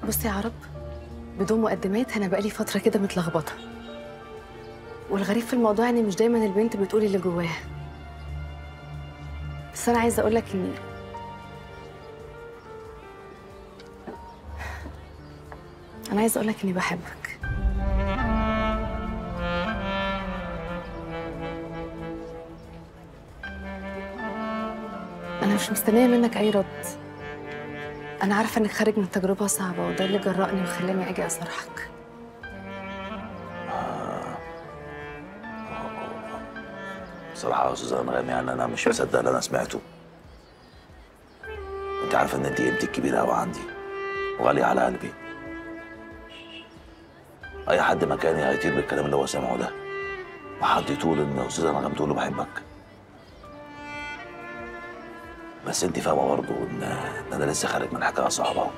بصي يا عرب، بدون مقدمات انا بقالي فترة كده متلخبطه، والغريب في الموضوع ان مش دايما البنت بتقول اللي جواها. بس انا عايزه اقول لك ان انا عايزه اقول لك اني بحبك. انا مش مستنيه منك اي رد. انا عارفه انك خارج من تجربه صعبة، وده اللي جرأني وخلاني اجي اصارحك. بصراحة يا استاذه انغام، يعني انا مش مصدق اللي انا سمعته. انت عارفه ان انت قيمتك كبيرة قوي عندي وغاليه على قلبي. اي حد مكاني هيطير بالكلام اللي هو سامعه ده، وحد يطول ان استاذه انغام تقول له بحبك. بس انت فاهمه برضه ان انا لسه خارج من حكاية صعبة.